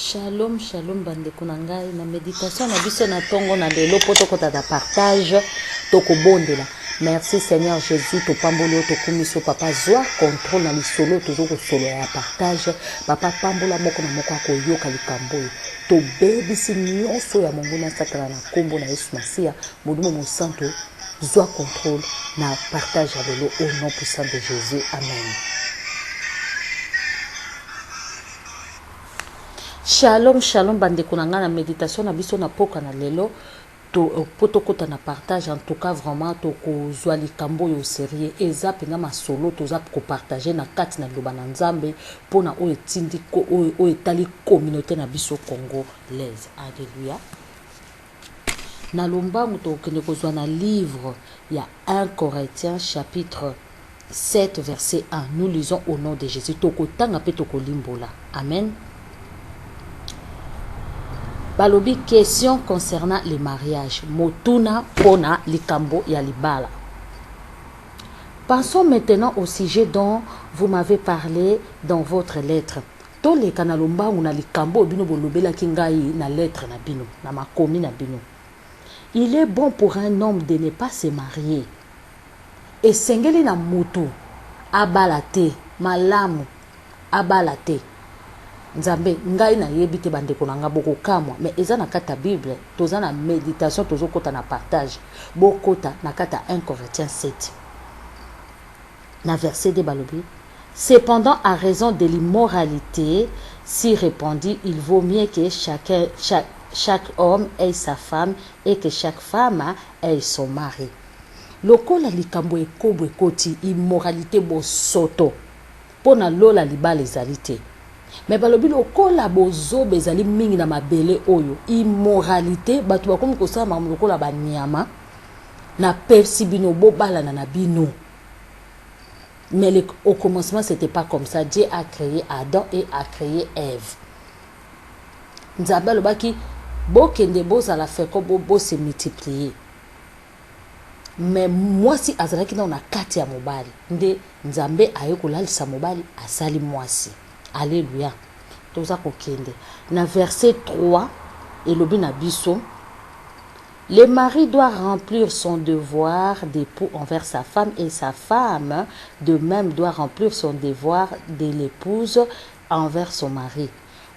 Shalom shalom bandeko na ngai na meditation na biso na tongo na lelo mpo tokota na partage tokobondela. Merci Seigneur Jésus, topamboli yo, tokumisi yo papa, zwa contrôle na lisolo tozo kosolola ya partage. Papa pambola moko na moko akoyoka likambo oyo. Tobebisi nyonso ya monguna Satana na nkombo na Yesu Masiya, Molimo Mosantu zwa contrôle na partage ya lelo au nom puissant de Jésus. Amen. Shalom shalom bandeko na ngai na meditation na biso na poka na lelo to po tokota na partage en tout cas vraiment tokozwa likambo oyo serieux eza mpenza masolo toza kopartage na kati na liloba na Nzambe mpona oyo etindi oyo etali communauté na biso congolaise. Alleluia. Na lombangu tokokende kozwa na livre ya 1 Corinthiens chapitre 7 verset 1. Nous lisons au nom de Jésus. Tokotanga pe tokolimbola. Amen. Balobi question concernant le mariage. Motuna pona likambo ya libala. Passons maintenant au sujet dont vous m'avez parlé dans votre lettre. Toleka na lombangu na likambo oyo bino bolobelaki ngai na lettre na bino, na makomi na bino. Il est bon pour un homme de ne pas se marier. Esengeli na mutu abala te, malamu abala te. Nzambe, ngai nayebi te bandeko na ngai bokokamwa, mais eza na kati ya Bible, toza na meditation, tozokota na partage. Bokota na kati ya 1 Corinthiens 7. Na verset 2 balobi, Cependant à raison de l'immoralite si repandue, il vaut mieux que chacun, chaque, chaque homme ait sa femme et que chaque femme ait son mari. Lokola likambo ya ekobo ekoti, immoralite, bosoto, mpo na lola libala ezali te. Mais balobi lokola bozoba ezali mingi na mabele oyo, immoralite, bato bakomi kosala makambo lokola ba nyama, napesi bino bobalana na bino. Mais le, au commencement c'était pas comme ça. Dieu a créé Adam et a créé Ève. Nzambe alobaki bokende bozala fécond bo, bo se multiplier. Mais mwasi azalaki nao na kati ya mobali nde Nzambe aye kolalisa mobali asali mwasi. Alléluia. Toza kokende na verset 3 elobi na biso Le mari doit remplir son devoir d'époux envers sa femme et sa femme de même doit remplir son devoir de l'épouse envers son mari.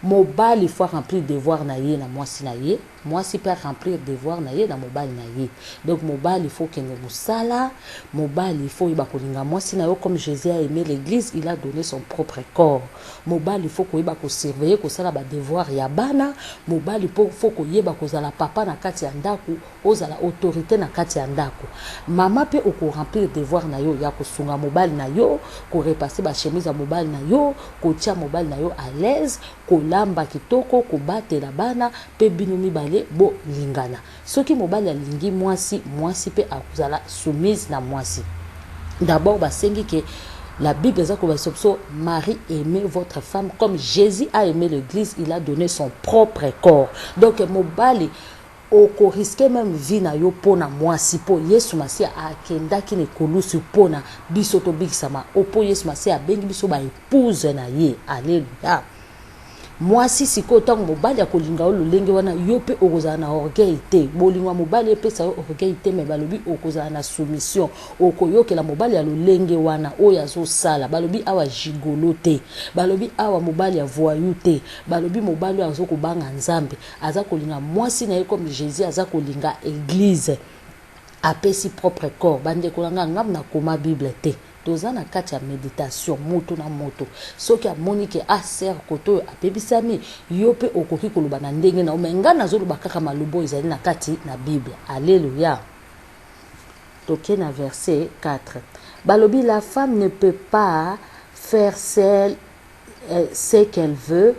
Mobali faut remplir devoir na ye na mwasi na ye, mwasi pe remplir devoir na ye na mobali na ye. Donc mobali faut kende musala, mobali faut oyeba kolinga mwasi na yo comme Jésus a aimé l'église, il a donné son propre corps. Mobali faut koyeba ko surveiller kosala ba devoir ya bana, mobali po faut koyeba kozala papa na kati ya ndaku, ozala autorite na kati ya ndaku. Mama pe oko remplir devoir na yo ya kosunga mobali na yo, ko repasser ba chemise ya mobali na yo, kotia mobali na yo à l'aise, kolamba kitoko, kobatela bana pe bino mibale bolingana. Soki mobali alingi mwasi, mwasi pe akozala soumise na mwasi. D'abord basengi ke la Bible eza kobakisa biso mari aimez votre femme comme Jésus a aimé l'église, il a donné son propre corps. Donc mobali okoriske meme vie na yo mpo na mwasi, mpo Yesu Masiya akendaki na ekulusu mpo na biso tobikisama, mpo Yesu Masiya abengi biso ba épouse na ye. Alléluia. Mwasi sikoyo tango mobali akolinga yo lolenge wana yo pe okozala na orgueil te bolingo ya mobali epesa yo orgueil te mais balobi okozala na soumission okoyokela mobali ya lolenge wana oyo azosala balobi awa gigolo te balobi awa mobali ya voyou te balobi mobali oyo azo kobanga nzambe aza kolinga mwasi na ye comme Jesus aza kolinga eglise apesi propre corps bandeko na nga nga nakoma bible te Toza na kati ya meditation mutu na mutu soki amoni ke ah sœur kote oyo abebisami yo pe okoki koloba na ndenge na yo mais nga nazoloba kaka maloba oyo ezali na kati na bible alleluia toke na verset 4 balobi la femme ne peut pas faire celle euh, ce qu'elle veut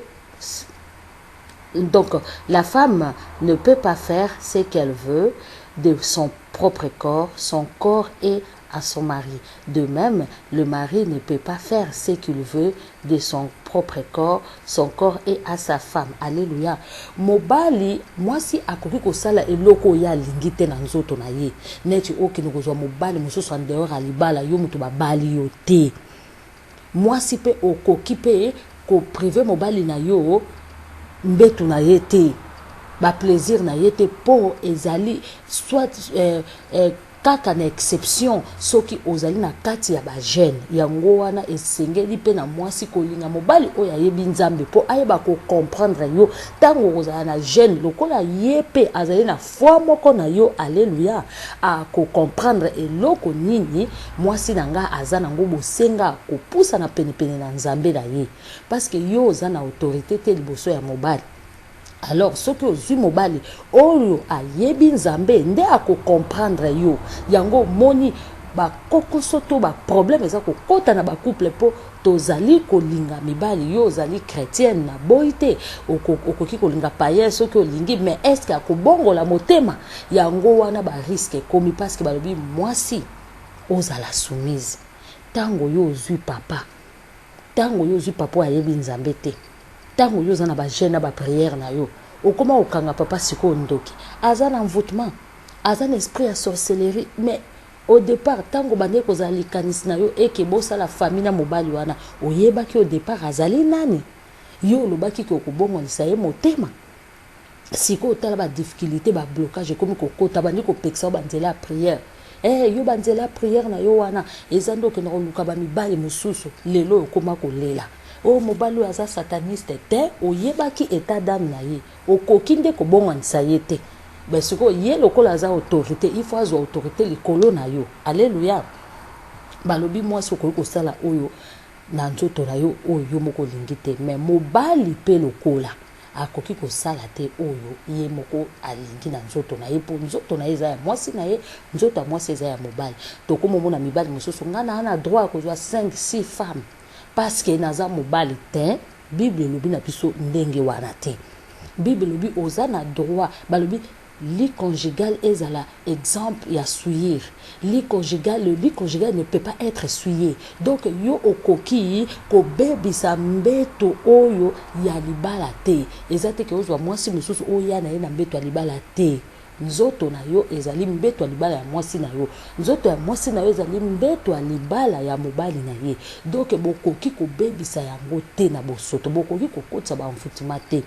donc la femme ne peut pas faire ce qu'elle veut de son propre corps son corps est à son mari. De même, le mari ne peut pas faire ce qu'il veut de son propre corps, son corps est à sa femme. Alléluia. Mobali, mwasi akoki kosala eloko oyo alingi te na nzoto na ye. Neti okende kozwa mobali mosusu en dehors ya libala, yo moto babali yo te. Mwasi pe okoki pe ko priver mobali na yo mbetu na ye te, baplaisir na ye te, mpo ezali soit kaka na exception soki ozali na kati ya bajeûne. Yango wana esengeli mpe na mwasi kolinga mobali oyo ayebi Nzambe, mpo ayeba kocomprendre yo ntango okozala na jeûne, lokola ye mpe azali na foi moko na yo. Alleluya! Akocomprendre eloko nini mwasi na nga aza nango bosenga kopusana penepene na Nzambe na ye, parce que yo oza na autorité te liboso ya mobali. Alors soki ozwi mobali oyo ayebi Nzambe, nde akocomprendre yo. Yango omoni bakokoso to baproblème eza kokɔta na bacouple, mpo tozali kolinga mibali. Yo ozali chrétienne, na boyi te, okoki kolinga payen soki olingi, mais est-ce akobongola motema? Yango wana barisque ekomi, parce que balobi mwasi ozala soumise. Ntango yo ozwi papa, ntango yo ozwi papa oyo ayebi Nzambe te, ntango yo oza na bajeûne na baprière na yo, okóma kokanga papa sikoyo ndoki, aza na envoûtement, aza na esprit ya sorcellerie. Mais au départ, ntango bandeki kozala likanisi na yo eke bosala famille na mobali wana, oyebaki au départ azali nani? Yo olobaki ke okobongwanisa ye motema. Sikoyo otala badifficulté, bablocage ekomi kokota, bandi kopekisa yo banzela ya prière. Yo banzela ya prière na yo wana eza nde okenda koluka bamibali mosusu. Lelo oyo okóma kolela oyo mobali oyo aza sataniste te. Oyebaki état d'âme na ye, okoki nde kobongwanisa ye te. Mais sikoyo ye lokola aza autorité, il faut azwa autorité likolo na yo. Alleluya! Balobi mwasi okoki kosala oyo na nzoto na yo oyo yo moko olingi te, mais mobali mpe lokola akoki kosala te oyo ye moko alingi na nzoto na ye, mpo nzoto na ye eza ya mwasi na ye, nzoto ya mwasi eza ya mobali. Tokomomona mibali mosusu: ngai naa na droit ya kozwa 5 6 femmes parce que naza mobali te. Bible elobi na biso ndenge wana te. Bible elobi oza na droit, balobi lit conjugal ezala exemple ya souillure. Lit conjugal, le lit conjugal ne peut pas être souillé. Donc yo okoki kobebisa mbeto oyo ya libala te. Eza te ke ozwa mwasi mosusu oya na ye na mbeto ya libala te. Nzoto na yo ezali mbeto ya libala ya mwasi na yo, nzoto ya mwasi na yo ezali mbeto ya libala ya mobali na ye. Donc bokoki kobebisa yango te na bosoto, bokoki kokotisa baenvoûtement te.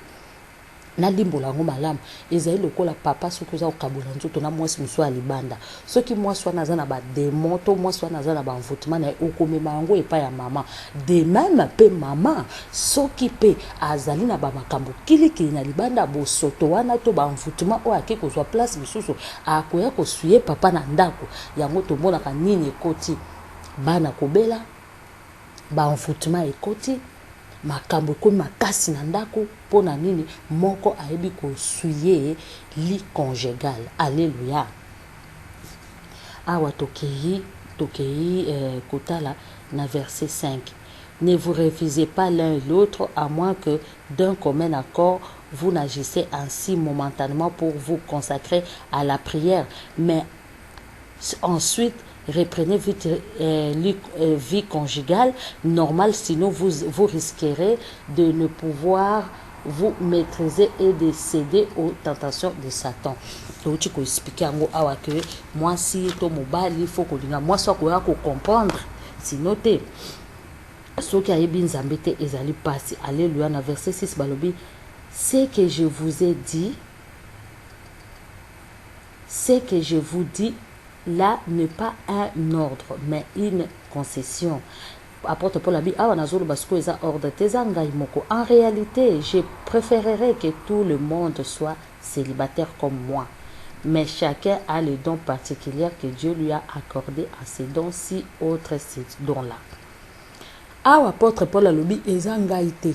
Nalimbola yango malamu: ezali lokola papa, soki oza kokabola nzoto na mwasi mosusu ya libanda, soki mwasi wana aza na badémon to mwasi wana aza na baenvoûtement na ye, okomema yango epai ya mama. De même mpe mama, soki mpe azali na bamakambo kilikili na libanda, bosoto wana to baenvoûtement oyo ake kozwa place mosusu, akoya kosouiller papa na ndako. Yango tomonaka nini ekoti: bana kobela, baenvoûtement ekoti, makambo ekomi makasi na ndako. Mpo na nini? Moko ayebi kosouiller lit conjugal. Alleluya! Awa tokei kotala na verset 5: ne vous refusez pas l'un et l'autre, à moins que d'un commun accord vous n'agissez ainsi momentanément pour vous consacrer à la prière, mais ensuite reprenez votre vie conjugale normale, sinon vous, vous risquerez de ne pouvoir vous maîtriser et de céder aux tentations de Satan. Touti koexpliquer yango awa ke mwasi to mobali faut kolinga mwasi akoya kocomprendre, sinon te, soki ayebi Nzambe te, ezali mpasi. Alleluya! Na verset 6 balobi: ce que je vous ai dit, ce que je vous dis là n'est pas un ordre, mais une concession. Apôtre Paul alobi awa: nazoloba sikoyo eza ordre te, eza ngai moko. En réalité, je préférerais que tout le monde soit célibataire comme moi, mais chacun a le don particulier que Dieu lui a accordé à ses dons si autres ces dons là. Awa apôtre Paul alobi eza ngai te,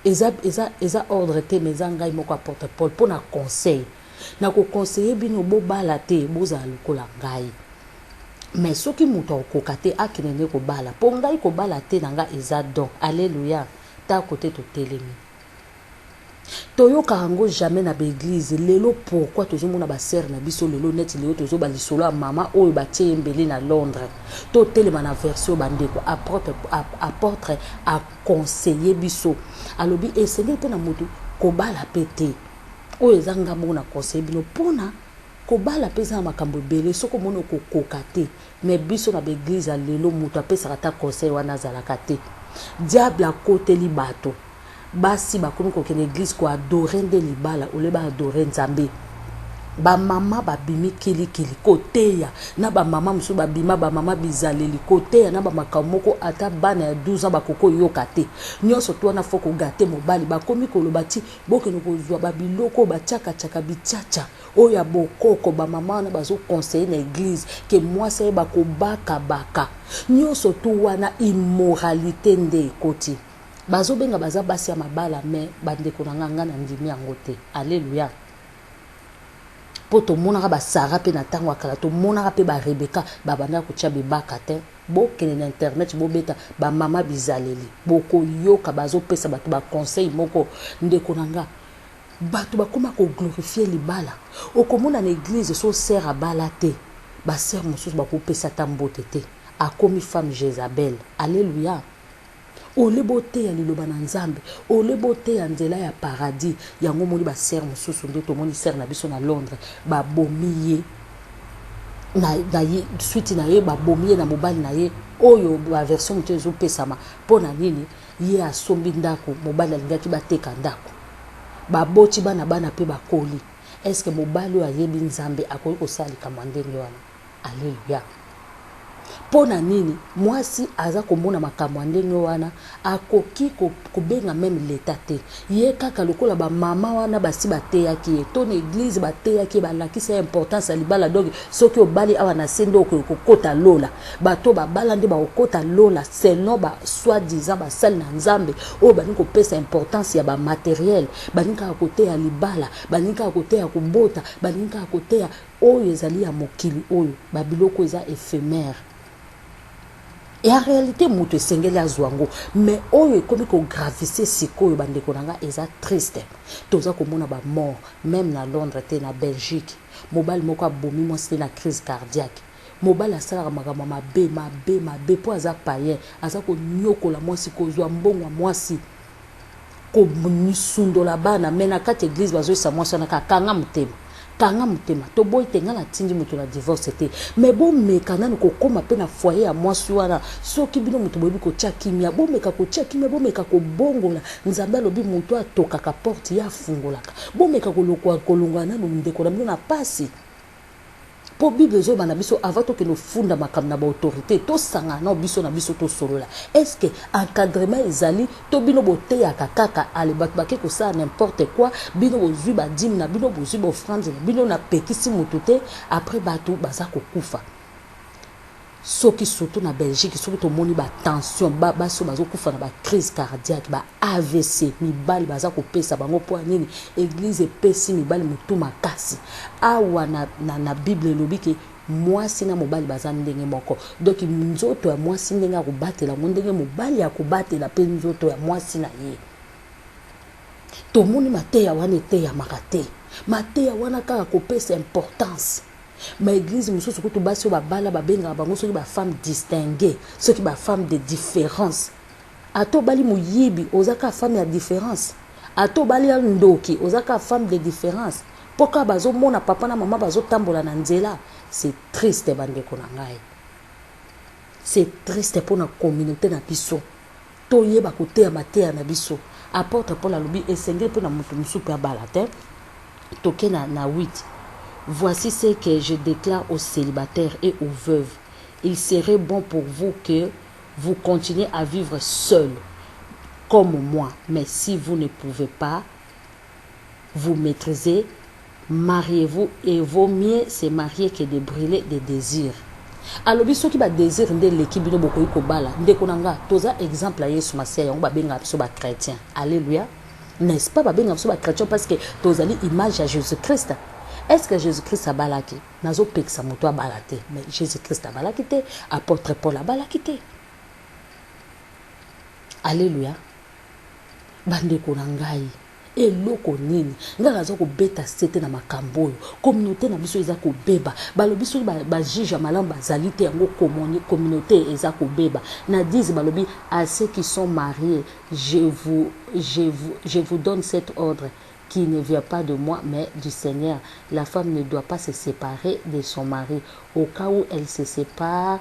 eza ordre te, mais eza ngai moko apôtre Paul mpo na conseil, nakoconseiller bino bobala te, bozala lokola ngai. Mais soki moto akokoka te, akende nde kobala, mpo ngai kobala te na ngai eza don. Alleluya! Ta kote totelemi, toyokaka yango jamais na baéglise. Lelo pourquoi tozomona basœur na biso lelo, neti lelo tozoba lisolo ya mama oyo batie ye mbeli na Londres? Totelema na version. Bandeko, apôtre aconseiller biso, alobi esengeli mpe na motu kobala mpe te. Oyo eza nga moko na conseiller bino mpona kobala mpe eza na makambo ebele, soki omoni okokoka te. Mais biso na baéglise ya lelo, moto apesaka ta conseil wana azalaka te. Diable akoteli bato. Basi bakomi kokende eglise ko adorer nde libala au lieu ba adorer Nzambe. Ba mama babimi kilikili koteya na ba mama mosusu babima ba mama bizaleli koteya na ba makambo moko ata bana ya 12 ans bakoki koyoka te. Nyonso tu wana fo kogate mobali. Bakomi koloba ti bokende kozwa ba biloko oyo batiakatiaka bitiatia oyo ya bokoko. Ba mama wana bazo conseiller na eglise ke mwasi ayeba kobakabaka. Nyonso tu wana immoralite nde ekoti. Bazobenga baza basi ya mabala mais bandeko na nga, nga nandimi yango te. Alleluia. Po tomonaka ba Sarah pe na tango ya kala, tomonaka pe ba Rebecca babandaka kotia bibaka te. Bokende na internet bobeta ba mama bizaleli, bokoyoka bazopesa bato ba conseil moko. Ndeko na nga, bato bakoma ko glorifier libala. Okomona na eglise so sœur abala te, ba sœur mosusu bakopesa ata mbote te. Akomi femme Jezabel. Alleluia. Au lieu boteya liloba na Nzambe, au lieu boteya nzela ya paradis, yango omoni ba sœur mosusu nde tomoni sœur na biso na Londres, babomi ye na, na ye, suite na ye babomi ye na mobali na ye, oyo ba version mosusu ezopesama mpo na nini? Ye asombi ndako, mobali alingaki bateka ndako, baboti bana, bana mpe bakoli. Est-ce que mobali oyo ayebi Nzambe akoki kosala likambo ya ndenge wana? Alleluia. Mpo na nini mwasi aza komona makambo ya ndenge wana, akoki kobenga meme l'etat te. Ye kaka lokola ba mama wana basi bateyaki ye to na eglise bateyaki ye, balakisi ye importance ya libala. Donc soki obali awa na se nde okoki kokota lola. Bato babala nde bakokota lola selon ba soi disant basali na Nzambe oyo balingi kopesa importance ya ba materiel, balingi kaka koteya libala, balingi kaka koteya kobota, balingi kaka koteya oyo ezali ya mokili oyo, ba biloko eza ephemer. Et en realite moto esengeli azwa yango, mais oyo ekomi ko gravise sikoyo bandeko na nga eza triste. Toza komona ba mort meme na Londres te, na Belgique mobali moko abomi mwasi te na crise cardiaque. Mobali asalaka makambo ya mabe mabe mabe po aza paien, aza konyokola mwasi, kozwa mbongo ya mwasi, kosundola bana, mais na kati eglise bazoyesa mwasi wana kaka kanga motema, kanga motema. Toboyi te, nga natindi moto na divorce te, mais bomeka nanu kokóma mpe na foyer ya mwasi wana. Soki bino moto boyebi kotia kimia, bomeka kotia kimia, bomeka kobongola. Nzambe alobi moto atokaka porte ye afungolaka. Bomeka kolongwa nanu ndeko na bino na pasi, mpo Bible ezoyeba na biso avant tokende ofunda makambo na baautorité, tosangana nao biso na biso, tosolola. Est ce que encadrement ezali to bino boteyaka kaka ale bato bake kosala n'importe quoi? Bino bozwi badîme na bino, bozwi baoffrande na bino, napekisi motu te, après bato baza kokufa. Soki surtout na Belgique, soki tomoni batension, basi oyo bazokufa na bacrise cardiaque, ba AVC, mibali baza kopesa bango. Mpo ya nini? Eglise epesi mibali motu makasi. Awa na Bible elobi ke mwasi na mobali baza ndenge moko. Donc nzoto ya mwasi, ndenge akobatela yango, ndenge mobali akobatela mpe nzoto ya mwasi na ye. Tomoni mateya wana eteyamaka te. Mateya wana kaka kopesa importance. Baeglise mosusu kutu basi oyo babala babengaka bango soki bafemme distinguée, soki bafemme de différence. Ata obali moyibi, oza kaka femme ya différence. Ata obali ya ndoki, oza kaka femme de différence, mpo kaka bazomona papa na mama bazotambola na nzela. C'est triste, bandeko na ngai, c'est triste mpona communauté na biso. Toyeba koteya mateya na biso. Apôtre Paul alobi esengeli mpe na moto mosusu mpe abala te. Toke na 8: Voici ce que je déclare aux célibataires et aux veuves: il serait bon pour vous que vous continuez à vivre seul comme moi, mais si vous ne pouvez pas vous maîtriser, mariez-vous, et vaut mieux se marier que de brûler des désirs. Alobi soki badésir nde eleki bino, bokoki kobala. Ndeko na nga, toza exemple ya Yesu Masiya, yango babengaka biso bachrétien. Alléluia, n'est-ce pas? Babengaka biso bachrétien parce que tozali image ya Jésus Christ. Est ce que Jésus Christ abalaki? Nazopekisa moto abala te, mais Jésus Christ abalaki te, apôtre Paul abalaki te. Alléluia. Bandeko na ngai, eloko nini ngai naza kobeta sete na makambo oyo? Communauté na biso eza kobeba. Balobi soki bajuge ya malamu bazali te, yango communauté eza kobeba. Na 10 balobi: à ceux qui sont mariés, je vous donne cet ordre qui ne vient pas de moi, mais du Seigneur: la femme ne doit pas se séparer de son mari. Au cas où elle se sépare,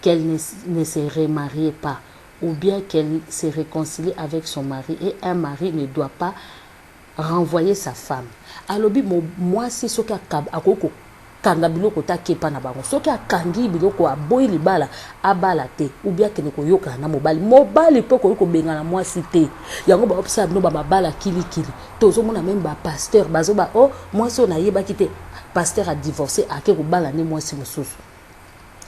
qu'elle ne se remarie pas. Ou bien qu'elle se reconcilie avec son mari et un mari ne doit pas renvoyer sa femme. Alobi mwasi soki akoki kokanga biloko te, akepa na bango. Soki akangi biloko, aboyi libala, abala te ou bien akende koyokana na mobali. Mobali mpe okoki kobengana mwasi te. Yango baopesaka bino bamabala kilikili. Tozomona même bapasteur bazoba o oh, mwasi oyo nayebaki te. Pasteur adivorce, ake kobala nde mwasi mosusu.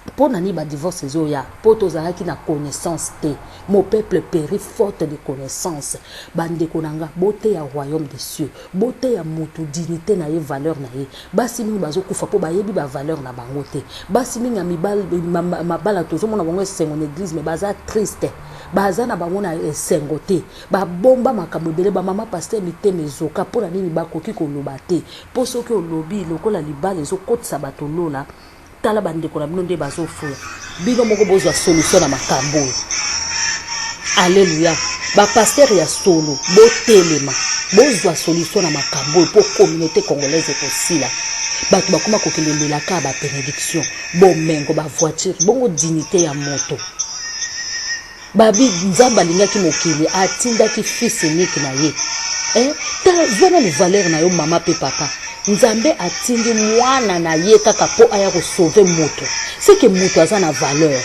Mpo na nini badivorce ezoya? Mpo tozalaki na connaissance te. Mon peuple périt faute de connaissance. Bandeko na nga, boteya royaume des cieux, boteya motu dignité na ye, valeur na ye. Basi mingi bazokufa mpo bayebi bavaleur na bango te. Basi mingi ya mabala, tozomona bango esengo na église, mais baza triste, baza na bango na esengo te, babomba makambo ebele. Bamama pasteur, mitema ezoka. Mpo na nini bakoki koloba te? Mpo soki olobi, lokola libala ezokotisa bato lola. Tala bandeko na bino nde bazofuya bino moko. Bozwa solution na makambo oyo. Alleluya! Bapasteur ya solo, botelema, bozwa solution na makambo oyo, mpo communauté congolaise ekosila. Bato bakoma kokende lelaka ya babénédiction, bomengo, bavoiture, bongo dignité ya moto. Babi Nzambe alingaki mokili, atindaki fils unique na ye. Eh, tala, zwa nanu valeur na yo, mama mpe papa. Nzambe atindi mwana na ye kaka mpo aya kosauver moto, seke moto aza na valeur.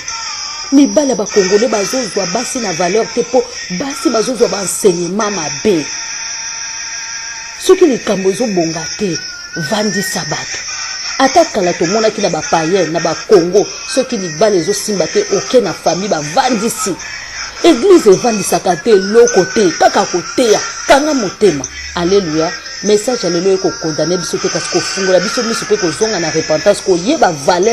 Mibali ya bakongole bazozwa basi na valeur te, mpo basi bazozwa baenseignement mabe. Soki likambo ezobonga te, vandisa bato. Ata kala tomonaki na bapayen na bakongo, soki libala ezosimba te, oke na famille, bavandisi. Église evandisaka te eloko te, kaka koteya, kanga motema. Alleluya! Message ya lelo ekokondane biso te, kasi kofungola biso miso mpe kozonga na repentance, koyeba valeur.